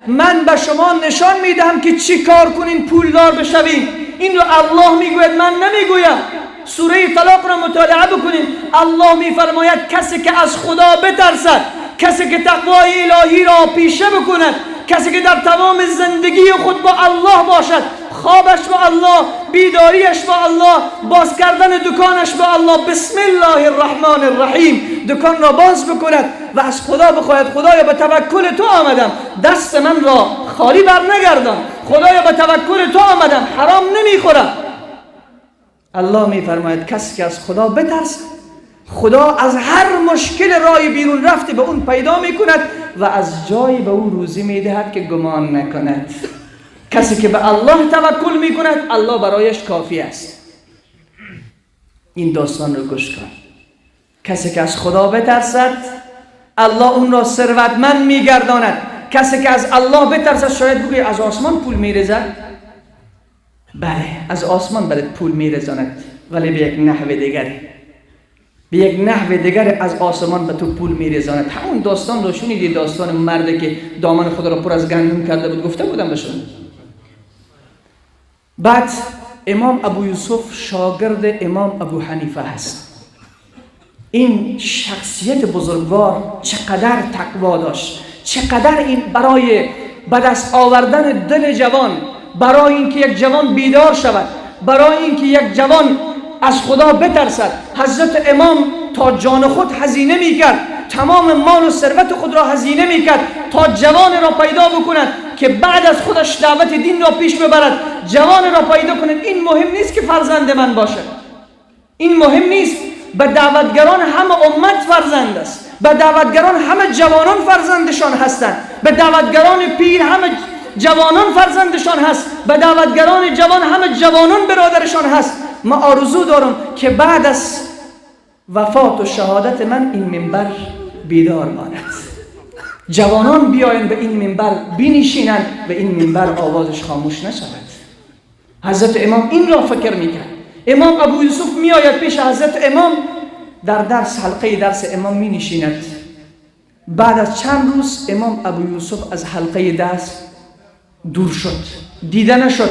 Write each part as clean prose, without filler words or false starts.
من به شما نشان میدهم که چی کار کنین پولدار بشوین. این رو الله میگوید، من نمیگویم. سوره طلاق را مطالعه بکنین. الله میفرماید کسی که از خدا بترسد، کسی که تقوای الهی را پیشه بکند، کسی که در تمام زندگی خود با الله باشد، خوابش با الله، بیداریش با الله، باز کردن دکانش با الله، بسم الله الرحمن الرحیم دکان را باز بکند و از خدا بخواهد خدایا به توکل تو آمدم، دست من را خالی بر نگردان، خدایا به توکل تو آمدم، حرام نمیخورم. الله میفرماید کسی که از خدا بترسد، خدا از هر مشکل راه بیرون رفته به اون پیدا میکند و از جایی به او روزی میدهد که گمان نکند. کسی که به الله توکل میکند، الله برایش کافی است. این داستان رو گوش کن. کسی که از خدا بترسد، الله اون را ثروتمند میگرداند. کسی که از الله بترسد، شاید بگوی از آسمان پول میرزد. بله، از آسمان برات پول میرزاند، ولی به یک نحو دیگری، به یک نحو دیگر از آسمان به تو پول میرزاند. همون داستان رو شنیدی، داستان مرده که دامن خود را پر از گندم کرده بود، گفته بودم به شما. بعد امام ابو یوسف شاگرد امام ابو حنیفه هست. این شخصیت بزرگوار چقدر تقوا داشت، چقدر این برای به دست آوردن دل جوان، برای اینکه یک جوان بیدار شود، برای اینکه یک جوان از خدا بترسد، حضرت امام تا جان خود هزینه میکرد، تمام مال و ثروت خود را هزینه میکرد تا جوان را پیدا بکند که بعد از خودش دعوت دین را پیش ببرد، جوان را پیدا کند. این مهم نیست که فرزند من باشد، این مهم نیست. به دعوتگران همه امت فرزند است، به دعوتگران همه جوانان فرزندشان هستند، به دعوتگران پیر همه جوانان فرزندشان هست، به دعوتگران جوان همه جوانان برادرشان هست. ما آرزو دارم که بعد از وفات و شهادت من این منبر بیدار ماند، جوانان بیاین به این منبر بنشینند و این منبر آوازش خاموش نشود. حضرت امام این را فکر میکرد. امام ابو یوسف میآید پیش حضرت امام، در درس، حلقه درس امام می نشیند. بعد از چند روز امام ابو یوسف از حلقه درس دور شد، دیده نشد.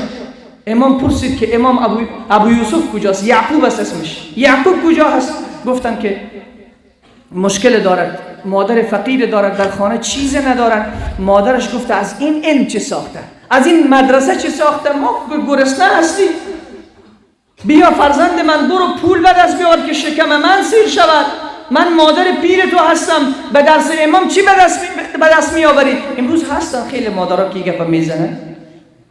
امام پرسید که امام ابو یوسف کجاست؟ یعقوب است اسمش. یعقوب کجا هست؟ گفتن که مشکل دارد، مادر فقیر دارد، در خانه چیز ندارد. مادرش گفته از این علم چه ساخته، از این مدرسه چه ساخته، ما گرسنه هستیم، بیا فرزند من برو پول به دست بیار که شکم من سیر شود، من مادر پیر تو هستم، به درس امام چی به دست می آوری؟ امروز هستن خیلی مادرها که گپ میزنن،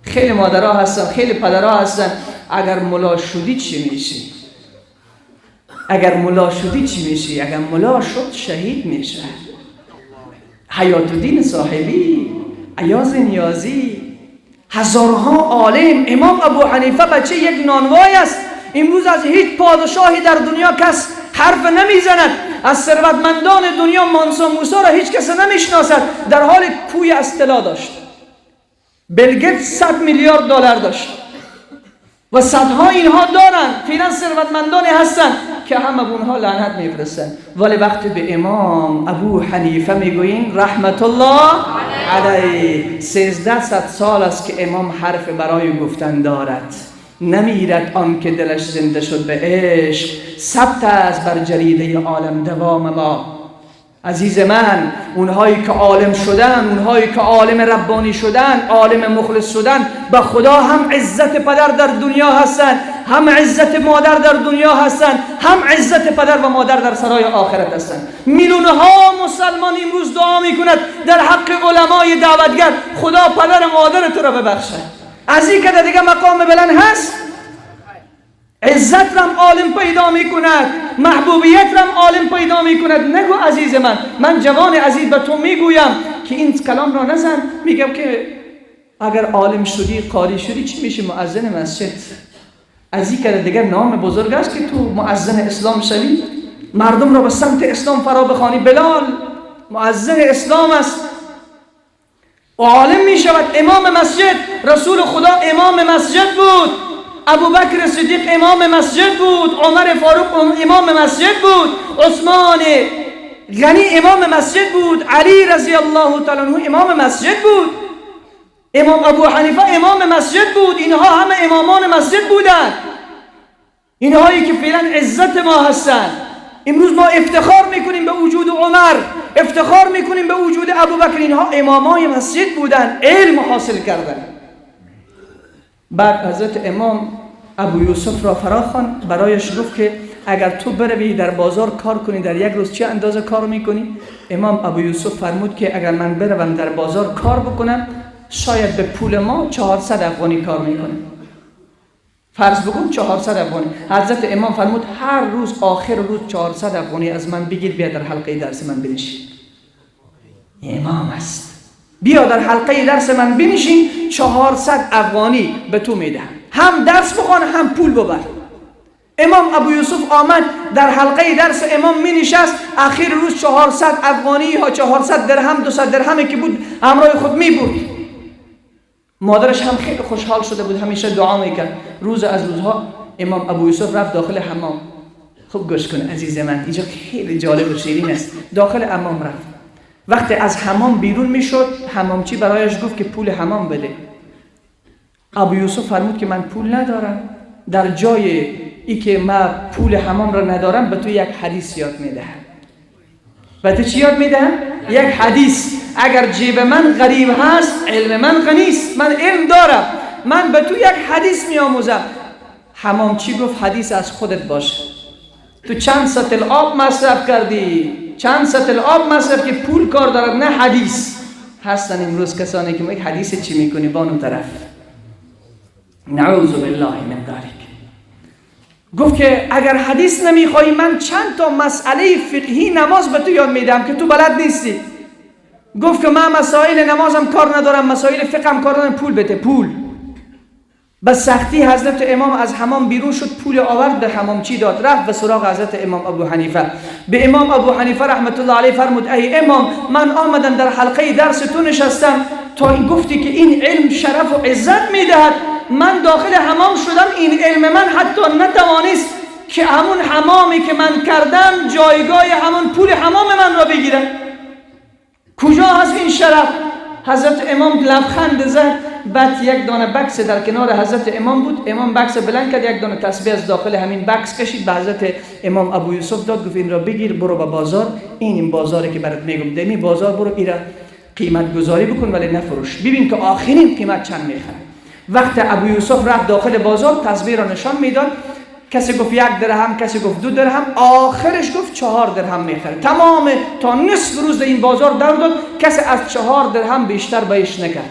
خیلی مادرها هستن، خیلی پدرها هستن. اگر ملا شدی چی میشی؟ اگر ملا شدی چی میشی؟ اگر ملا شد شهید میشه. حیات الدین صاحبی، ایاز نیازی، هزارها عالم. امام ابو حنیفه بچه یک نانوای است. امروز از هیچ پادشاهی در دنیا کس حرف نمیزند، از ثروتمندان دنیا مانسا موسی را هیچ کس نمیشناسد، در حال کوی از طلا داشت. بیل گیتس 100 میلیارد دلار داشت و صدها اینها دارند. فعلا ثروتمندانی هستند که همه به اونها لعنت میفرستند، ولی وقتی به امام ابو حنیفه میگویین رحمت الله علیه، 1300 سال است که امام حرف برای گفتن دارد. نمیرد آن که دلش زنده شد به عشق، ثبت است بر جریده عالم دوام ما. عزیز من، اونهایی که عالم شدن، اونهایی که عالم ربانی شدن، عالم مخلص شدن، به خدا هم عزت پدر در دنیا هستن، هم عزت مادر در دنیا هستن، هم عزت پدر و مادر در سرای آخرت هستن. میلیون ها مسلمان امروز دعا میکند در حق علمای دعوتگر، خدا پدر و مادر تو را ببخشه. از این که دیگه مقام بلند هست، عزت رم عالم پیدا میکند، محبوبیت رم عالم پیدا میکند. نگو عزیز من، من جوان عزیز به تو میگویم که این کلام را نزن. میگم که اگر عالم شدی، قاری شدی، چی میشه؟ مؤذن مسجد. از این که دیگر نام بزرگ است که تو مؤذن اسلام شوی، مردم را به سمت اسلام فرا بخوانی. بلال مؤذن اسلام است، عالم می شود، امام مسجد. رسول خدا امام مسجد بود، ابوبکر صدیق امام مسجد بود، عمر فاروق امام مسجد بود، عثمان غنی امام مسجد بود، علی رضی الله تعالی عنه امام مسجد بود. امام ابو حنیفه امام مسجد بود. اینها همه امامان مسجد بودند، اینهایی که فعلا عزت ما هستند. امروز ما افتخار میکنیم به وجود عمر، افتخار میکنیم به وجود ابوبکر. اینها امامای مسجد بودند، علم حاصل کردند. بعد حضرت امام ابو یوسف را فراخواند، برایش گفت که اگر تو بروی در بازار کار کنی در یک روز چه اندازه کار میکنی؟ امام ابو یوسف فرمود که اگر من بروم در بازار کار بکنم شاید به پول ما 400 افغانی کار میکنم. فرض بکن 400 افغانی. حضرت امام فرمود هر روز آخر روز 400 افغانی از من بگیر، بیا در حلقه درس من بنشین. امام است، بیا در حلقه درس من بنشین، 400 افغانی به تو میدهم، هم درس بخوان هم پول ببر. امام ابو یوسف آمد در حلقه درس امام می نشست، اخیر روز 400 افغانی یا 400 درهم، 200 درهمی که بود همراه خود می برد. مادرش هم خیلی خوشحال شده بود، همیشه دعا میکرد. روز از روزها امام ابو یوسف رفت داخل حمام. خوب گوش کن عزیز من، اینجا خیلی جالب و شیرین است. داخل حمام رفت، وقتی از حمام بیرون میشد حمامچی برایش گفت که پول حمام بده. ابو یوسف فرمود که من پول ندارم، در جای ای که من پول حمام را ندارم به تو یک حدیث یاد میدهم. به تو چی یاد میدهم؟ یک حدیث. اگر جیب من غریب هست علم من غنی است، من علم دارم، من به تو یک حدیث میآموزم. حمامچی گفت حدیث از خودت باشه، تو چند سطل آب مصرف کردی، چند سطل آب مصرف که پول کار دارد نه حدیث. هستن امروز کسانی که میگه حدیث چی میکنی بانو طرف، نعوذ بالله من ذلک. گفت که اگر حدیث نمیخوایی من چند تا مسئله فقهی نماز به تو یاد میدم که تو بلد نیستی. گفت که من مسائل نمازم کار ندارم، مسائل فقهم کار ندارم، پول بده پول. به سختی حضرت امام از حمام بیرون شد، پول آورد به حمامچی داد، رفت به سراغ حضرت امام ابو حنیفه. به امام ابو حنیفه رحمت الله علیه فرمود ای امام، من آمدم در حلقه درس تو نشستم تا این گفتی که این علم شرف و عزت میدهد، من داخل حمام شدم، این علم من حتی نتوانست که همون حمامی که من کردم جایگاه همون پول حمام من را بگیرم. کجا هست این شرف؟ حضرت امام لبخند زد. بعد یک دانه بکس در کنار حضرت امام بود، امام بکس بلند کرد، یک دانه تسبیح از داخل همین بکس کشید به حضرت امام ابو یوسف داد، گفت این را بگیر برو به بازار، این بازاری که برات میگم، دمی بازار برو ایرا قیمت گذاری بکن ولی نفروش، ببین که آخرین قیمت چند میخره. وقت ابو یوسف رفت داخل بازار، تسبیح را نشان میداد، کسی گفت 1 درهم، کسی گفت 2 درهم، آخرش گفت 4 درهم میخره. تمام تا نصف روز این بازار در داد، کسی از 4 درهم بیشتر بهش نکرد.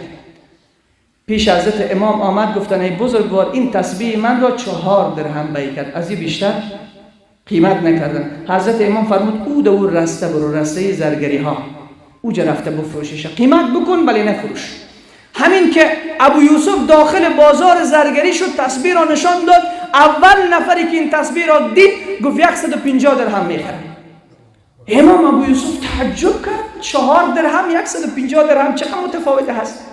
پیش حضرت امام آمد، گفتن ای بزرگوار این تسبیح من را 4 درهم بی کرد، از این بیشتر قیمت نکردن. حضرت امام فرمود او دور رسته برو، رسته زرگری ها، او رفته بفروشش، قیمت بکن ولی نفروش. همین که ابو یوسف داخل بازار زرگری شد، تسبیح را نشان داد، اول نفری که این تسبیح را دید گفت 150 درهم میخرم. امام ابو یوسف تعجب کرد، 4 درهم 150 درهم چقدر متفاوت هست.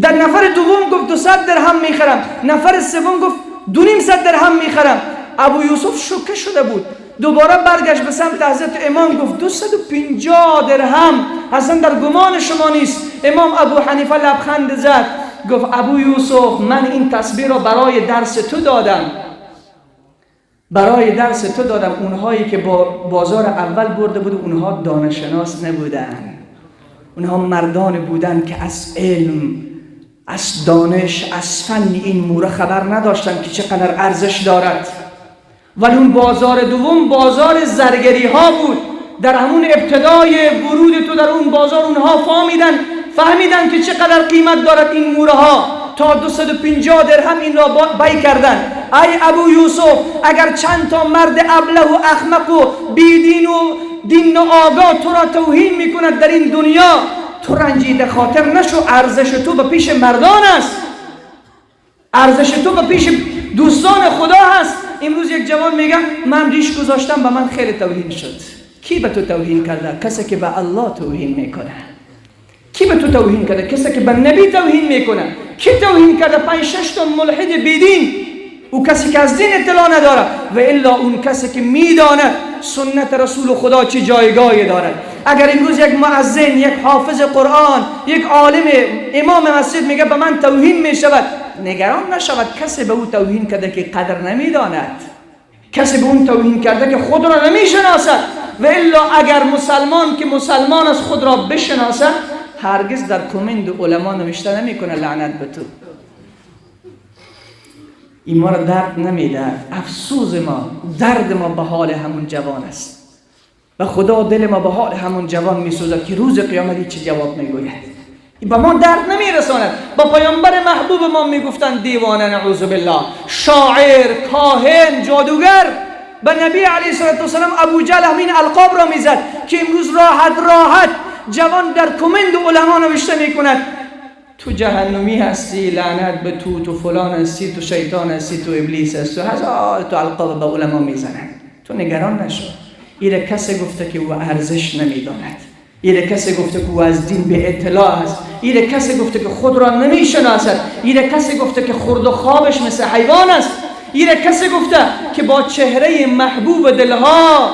در نفر دوم گفت 200 درهم میخرم، نفر سوم گفت 250 درهم میخرم. ابو یوسف شوکه شده بود، دوباره برگشت به سمت حضرت امام گفت 250 درهم اصلا در گمان شما نیست. امام ابو حنیفه لبخند زد، گفت ابو یوسف من این تسبیح را برای درس تو دادم، برای درس تو دادم. اونهایی که با بازار اول برده بود اونها دانشناس نبودن، اونها مردان بودن که از علم، از دانش، از فن این موره خبر نداشتن که چقدر ارزش دارد. ولی اون بازار دوم بازار زرگری ها بود، در همون ابتدای ورود تو در اون بازار اونها فهمیدن که چقدر قیمت دارد این موره ها، تا 250 درهم این را بای کردن. ای ابو یوسف اگر چند تا مرد ابله و احمق و بیدین و دین آگاه تو را توهین میکند در این دنیا، تو رنجیده خاطر نشو، ارزش تو به پیش مردان است، ارزش تو به پیش دوستان خدا هست. امروز یک جوان میگه من ریش گذاشتم به من خیلی توهین شد. کی به تو توهین کرده؟ کسی که به الله توهین میکنه. کی به تو توهین کرده؟ کسی که به نبی توهین میکنه. کی توهین کرده؟ 5-6 تا ملحد بیدین، او کسی که از دین اطلاع نداره، و الا اون کسی که میداند سنت رسول خدا چه جایگاهی دارد. اگر امروز یک مؤذن، یک حافظ قرآن، یک عالم، امام مسجد میگه به من توهین میشود، نگران نشود. کسی به او توهین کرده که قدر نمیداند، کسی به اون توهین کرده که خود را نمیشناسد. و الا اگر مسلمان که مسلمان از خود را بشناسد، هرگز در کمند علما نوشته نمیکنه لعنت به تو. این ما را درد نمیده. افسوس ما، درد ما به حال همون جوان است و خدا دل ما به حال همون جوان میسوزد که روز قیامت چه جواب میگوید. با ما درد نمیرساند. با پیامبر محبوب ما میگفتند دیوانه، نعوذ بالله، شاعر، کاهن، جادوگر. به نبی علیه الصلاة والسلام ابو جهل همین القاب را میزد که امروز راحت راحت جوان در کمند علما نوشته میکند تو جهنمی هستی، لعنت به تو، تو فلان هستی، تو شیطان هستی، تو ابلیس هستی، تو هزار تو القاب به علما میزنند. تو نگران نشو. ایره کسی گفته که او ارزش نمیداند، ایره کسی گفته که او از دین به اطلاع است، ایره کسی گفته که خود را نمیشناسد، ایره کسی گفته که خورد و خوابش مثل حیوان است، ایره کسی گفته که با چهره محبوب دلها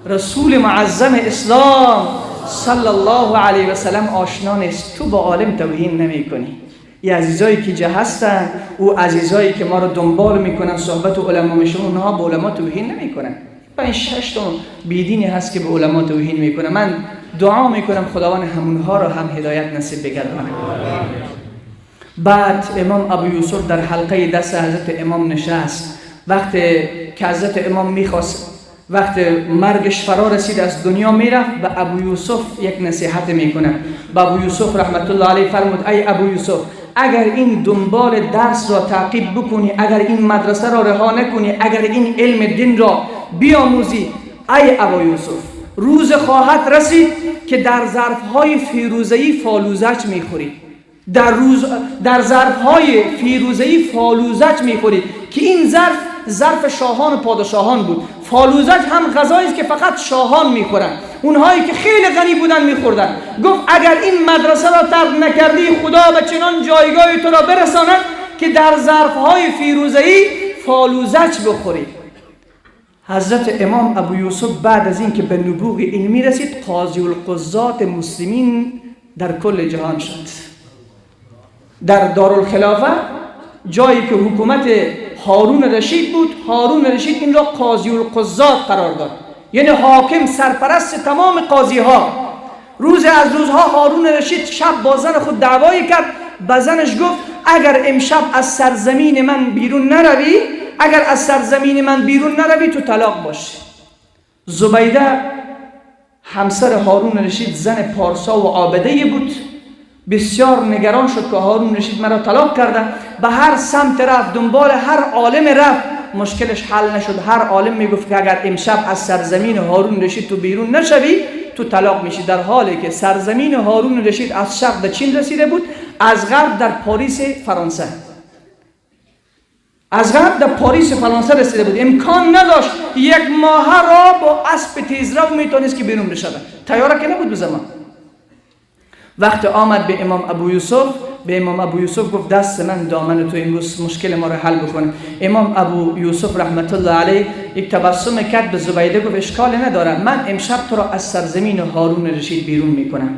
رسول معظم اسلام صلی الله علیه و سلم آشنا نیست. تو با عالم توهین نمی کنی. ای عزیزایی که جه هستن، او عزیزایی که ما رو دنبال میکنن، صحبت علما میشون، اونها با علما توهین نمیکنن. 5-6 تا بیدینی هست که به علما توهین میکنه. من دعا میکنم خداوند همونها رو هم هدایت نصیب بگردانه. بعد امام ابو یوسف در حلقه دست حضرت امام نشست. وقتی که حضرت امام میخواست، وقت مرگش فرا رسید، از دنیا میرفت، به ابو یوسف یک نصیحت میکنه. به ابو یوسف رحمت الله علیه فرمود ای ابو یوسف، اگر این دنبال درس را تعقیب بکنی، اگر این مدرسه را رها نکنی، اگر این علم دین را بیاموزی، ای ابو یوسف، روز خواهد رسید که در ظرفهای فیروزه‌ای فالوزج میخوری، در ظرفهای فیروزه‌ای فالوزج میخوری که این ظرف ظرف شاهان و پادشاهان بود. فالوزج هم غذایی است که فقط شاهان میخورن، اونهایی که خیلی غنی بودن میخوردن. گفت اگر این مدرسه را ترک نکردی، خدا به چنان جایگاهی تو را برساند که در ظرفهای فیروزه‌ای فالوزج بخوری. حضرت امام ابو یوسف بعد از اینکه به نبوغ علمی رسید، قاضی القضات مسلمین در کل جهان شد. در دارالخلافه، جایی که حکومت هارون رشید بود، هارون رشید این را قاضی القضات قرار داد، یعنی حاکم، سرپرست تمام قاضی ها. روز از روزها هارون رشید شب با زن خود دعوایی کرد. به زنش گفت اگر امشب از سرزمین من بیرون نروی، اگر از سرزمین من بیرون نروی، تو طلاق باشی. زبیده همسر هارون رشید زن پارسا و عابده بود. بسیار نگران شد که هارون رشید مرا طلاق کرده. به هر سمت رفت، دنبال هر عالم رفت، مشکلش حل نشد. هر عالم میگفت که اگر امشب از سرزمین هارون رشید تو بیرون نشوی، تو طلاق میشی. در حالی که سرزمین هارون رشید از شرق به چین رسیده بود، از غرب در پاریس فرانسه، از غرب در پاریس فرانسه رسیده بود. امکان نداشت یک ماه را با اسب تیزرو میتونست که بیرون بشود، طیاره که نبود به زمان. وقت آمد به امام ابو یوسف، به امام ابو یوسف گفت دست من دامن تو، امروز مشکل ما رو حل بکنه. امام ابو یوسف رحمت الله علیه یک تبسم کرد، به زبیده گفت اشکال نداره، من امشب تو را از سرزمین هارون رشید بیرون میکنم.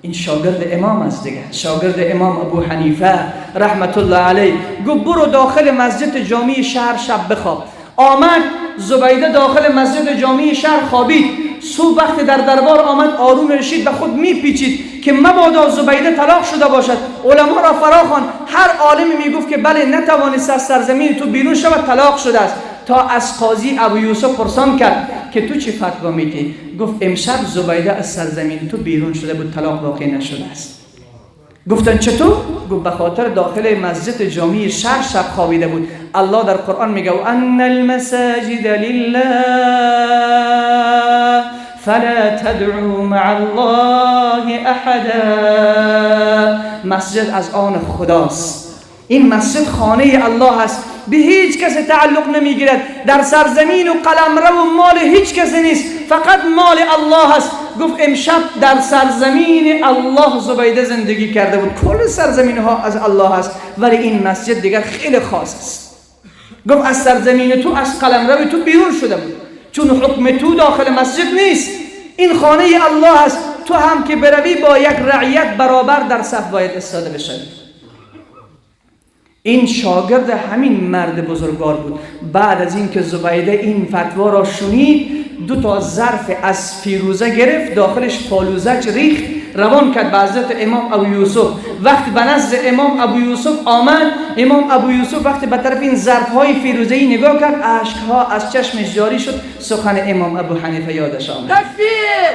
این شاگرد امام است دیگه، شاگرد امام ابو حنیفه رحمت الله علیه. گفت برو داخل مسجد جامع شهر شب بخواب. آمد زبیده داخل مسجد جامع شهر خوابید. صبح وقت در دربار آمد، هارون رشید به خود میپیچید که مبادا زبیده طلاق شده باشد. علما را فراخواند. هر عالمی میگفت که بله، نتوانست از سرزمین تو بیرون شود، طلاق شده است. تا از قاضی ابو یوسف پرسان کرد که تو چی فتوا میدی؟ گفت امشب زبیده از سرزمین تو بیرون شده بود، طلاق واقع نشده است. گفتن چطور؟ گفت به خاطر داخل مسجد جامع شهر شب خوابیده بود. الله در قرآن میگه ان المساجد لله فلا تدعوا مع الله احدا. مسجد از آن خداست، این مسجد خانه الله است، به هیچ کس تعلق نمیگیرد، در سرزمین و قلمرو و مال هیچ کسی نیست، فقط مال الله است. گفت امشب در سرزمین الله زبیده زندگی کرده بود. کل سرزمین ها از الله است، ولی این مسجد دیگر خیلی خاص است. گفت از سرزمین تو، از قلمرو تو بیرون شده بود. چون حکم تو داخل مسجد نیست، این خانه الله است. تو هم که بروی با یک رعیت برابر در صف باید استاده بشوی. این شاگرد همین مرد بزرگوار بود. بعد از اینکه زبیده این فتوا را شنید، 2 تا ظرف از فیروزه گرفت، داخلش فالوزج ریخت، روان کرد به حضرت امام ابو یوسف. وقتی به نزد امام ابو یوسف آمد، امام ابو یوسف وقتی به طرف این ظرف‌های فیروزه‌ای نگاه کرد، اشک‌ها از چشمش جاری شد. سخن امام ابو حنیفه یادش آمد. تکبیر!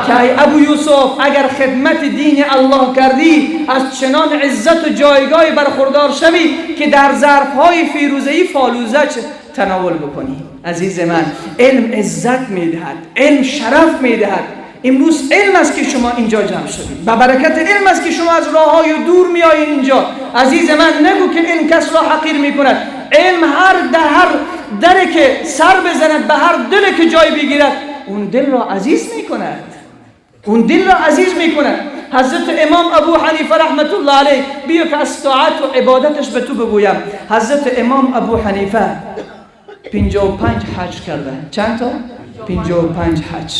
که ای ابو یوسف، اگر خدمت دین الله کردی، از چنان عزت و جایگاهی برخوردار شوی که در ظرف‌های فیروزه‌ای فالوزج تناول بکنی. عزیز من، علم عزت می‌دهد، علم شرف می‌دهد. امروز علم است که شما اینجا جمع شدید، به برکت علم است که شما از راه‌های دور می‌آیید اینجا. عزیز من، نگو که علم کس را حقیر می‌کند. علم هر در که سر بزند، به هر دل که جای بگیرد، اون دل را عزیز می‌کند، اون دل را عزیز می‌کند. حضرت امام ابو حنیفه رحمت الله علیه، بیا که از طاعت و عبادتش به تو بگویم. حضرت امام ابو حنیفه 55 حج کرده. چند تا؟ 55 حج.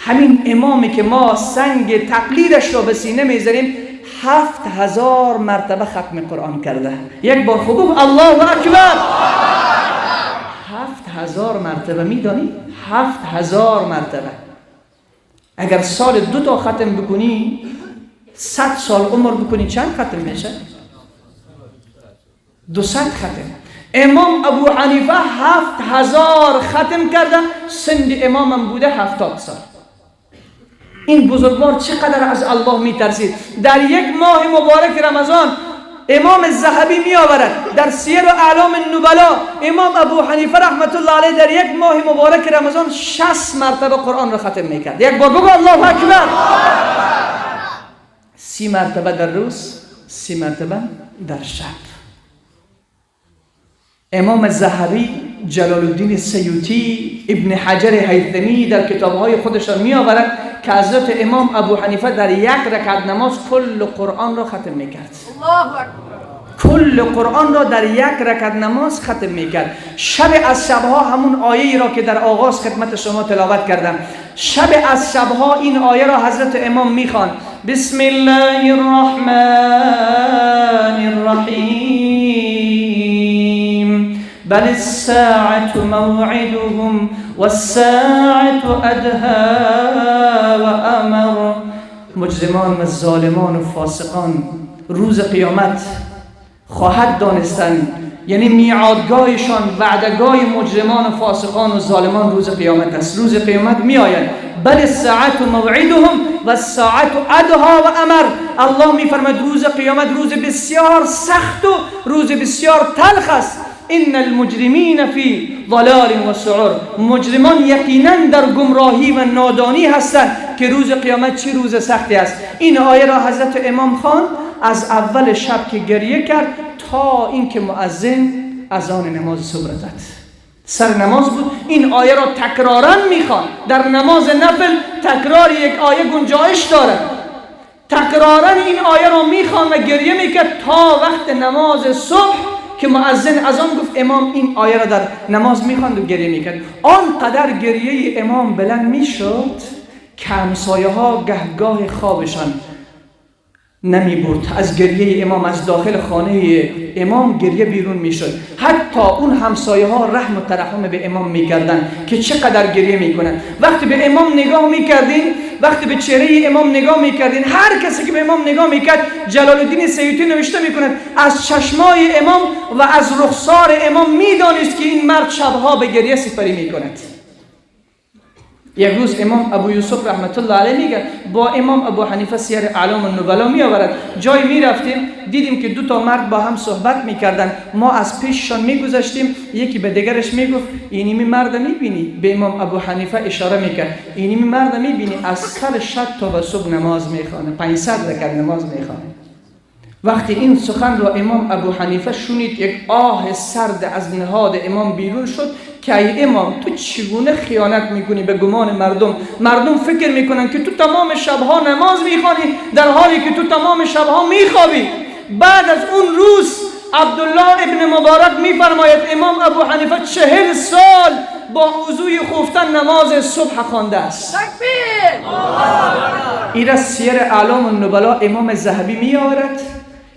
همین امامی که ما سنگ تقلیدش را به سینه میزنیم، 7000 مرتبه ختم قرآن کرده. یک بار خوب بگو الله اکبر. 7000 مرتبه، میدانی؟ 7000 مرتبه. اگر سال 2 تا ختم بکنی، 100 سال عمر بکنی، چند ختم میشه؟ 200 ختم. امام ابو حنیفه 7000 ختم کرده، سن امامم بوده 70 سال. این بزرگوار چقدر از الله میترسید. در یک ماه مبارک رمضان امام ذهبی میآورد در سیر اعلام النبلا، امام ابو حنیفه رحمت الله علیه در یک ماه مبارک رمضان 60 مرتبه قرآن را ختم میکرد. یک بار بگو الله اکبر. 30 مرتبه در روز، 30 مرتبه در شب. امام ذهبی، جلال الدین سیوطی، ابن حجر هیثمی در کتاب‌های خودشان می‌آورند که حضرت امام ابو حنیفه در یک رکعت نماز کل قرآن را ختم می‌کرد. الله اکبر. کل قرآن را در یک رکعت نماز ختم می‌کرد. شب از شب‌ها همون آیه را که در آغاز خدمت شما تلاوت کردم، شب از شب‌ها این آیه را حضرت امام می‌خواند: بسم الله الرحمن الرحیم بل الساعة موعدهم والساعة أدهى وأمر. مجرمان و ظالمان و فاسقان روز قیامت خواهد دانستن، یعنی میعادگاهشان، وعدگاه مجرمان و فاسقان و ظالمان روز قیامت است. روز قیامت می آید. بل الساعة موعدهم والساعة أدهى وأمر. الله می فرماید روز قیامت روز بسیار سخت و روز بسیار تلخ است. ان المجرمین فی ضلال و سعر. مجرمان یقینا در گمراهی و نادانی هستند که روز قیامت چه روز سختی است. این آیه را حضرت امام خواند از اول شب که گریه کرد تا اینکه مؤذن اذان نماز صبح را زد. سر نماز بود، این آیه را تکرارا میخواند. در نماز نفل تکرار یک آیه گنجایش دارد. تکرارا این آیه را میخواند و گریه میکرد تا وقت نماز صبح که مؤذن اذان گفت. امام این آیه را در نماز میخواند و گریه میکرد. آنقدر گریه امام بلند میشد که همسایه ها گهگاه خوابشان نمی برد. از گریه امام، از داخل خانه امام گریه بیرون میشد. حتی اون همسایه ها رحم و ترحم به امام میکردن که چقدر گریه میکنن. وقتی به امام نگاه میکردین، وقتی به چهره امام نگاه میکردین، هر کسی که به امام نگاه میکرد، جلال الدین سیوطی نوشته میکند از چشمای امام و از رخسار امام میدانست که این مرد شبها به گریه سپری میکند. یک روز امام ابو یوسف رحمت الله علیه میگه با امام ابو حنیفه سیر اعلام النبلا میآورد. جای میرفتیم دیدیم که دو تا مرد با هم صحبت میکردن. ما از پیششان میگذشتیم، یکی به دیگرش میگفت اینمی مرد میبینی؟ به امام ابو حنیفه اشاره میکرد، اینمی مرد میبینی از سر شب تا به صبح نماز میخوانه، 500 رکعت نماز میخوانه. وقتی این سخن را امام ابو حنیفه شنید، یک آه سرد از نهاد امام بیرون شد که ای امام تو چگونه خیانت میکنی به گمان مردم؟ مردم فکر میکنن که تو تمام شبها نماز میخوانی در حالی که تو تمام شبها میخوابی. بعد از اون روز عبدالله ابن مبارک میفرماید امام ابو حنیفه 40 سال با وضوی خفتن نماز صبح خوانده است. ایره سیر اعلام النبلا امام ذهبی می آورد،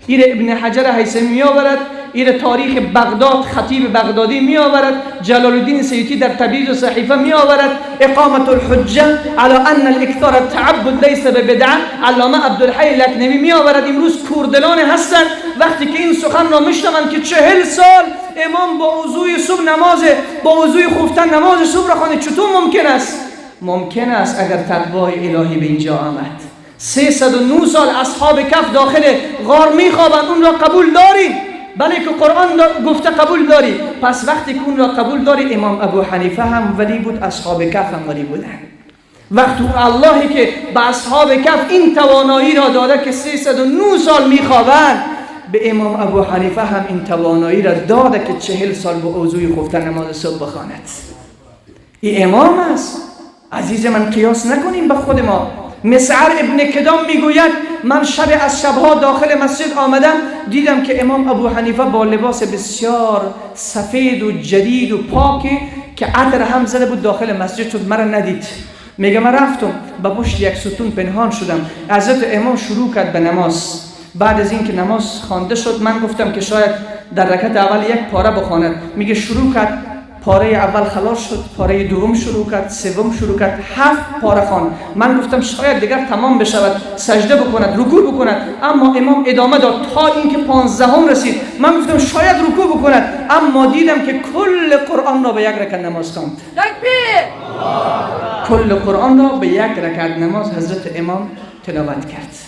ایره ابن حجر هیثمی می آورد، ایره تاریخ بغداد خطیب بغدادی می آورد، جلال الدین سیوطی در تبریز و صحیفه می آورد، اقامت الحجه علی ان الاکثار التعبد لیس ببدعه علامه عبدالحی لکنوی می آورد. امروز کوردلان هستند وقتی که این سخن را میشنوند که 40 سال امام با وضوی صبح نماز، با وضوی خفتن نماز صبح را خوانده، چطور ممکن است؟ ممکن است اگر تقوای الهی به اینجا آمد. 309 سال اصحاب کهف داخل غار میخوابند، اون را قبول داری؟ بله که قرآن گفته قبول داری. پس وقتی که اون را قبول داری، امام ابو حنیفه هم ولی بود، اصحاب کهف هم ولی بودن. وقتی اللهی که به اصحاب کهف این توانایی را داده که 309 سال میخوابند، به امام ابو حنیفه هم این توانایی را داده که 40 سال با وضوی خفتن نماز صبح بخواند. این امام است. عزیز من، قیاس نکنیم به خود ما. مسعر ابن کدام میگوید من شب از شبها داخل مسجد آمدم، دیدم که امام ابو حنیفه با لباس بسیار سفید و جدید و پاکی که عطر هم زده بود داخل مسجد شد، مرا ندید. میگه من رفتم به پشت یک ستون پنهان شدم. حضرت امام شروع کرد به نماز. بعد از اینکه نماز خوانده شد، من گفتم که شاید در رکعت اول یک پاره بخواند. میگه شروع کرد، پاره اول خلاص شد، پاره دوم شروع کرد، سوم شروع کرد، 7 پاره خواند. من گفتم شاید دیگر تمام بشود، سجده بکند، رکوع بکند، اما امام ادامه داد تا اینکه 15 رسید. من گفتم شاید رکوع بکند، اما دیدم که کل قرآن را به یک رکعت نماز خواند. کل قرآن را به یک رکعت نماز حضرت امام تلاوت کرد.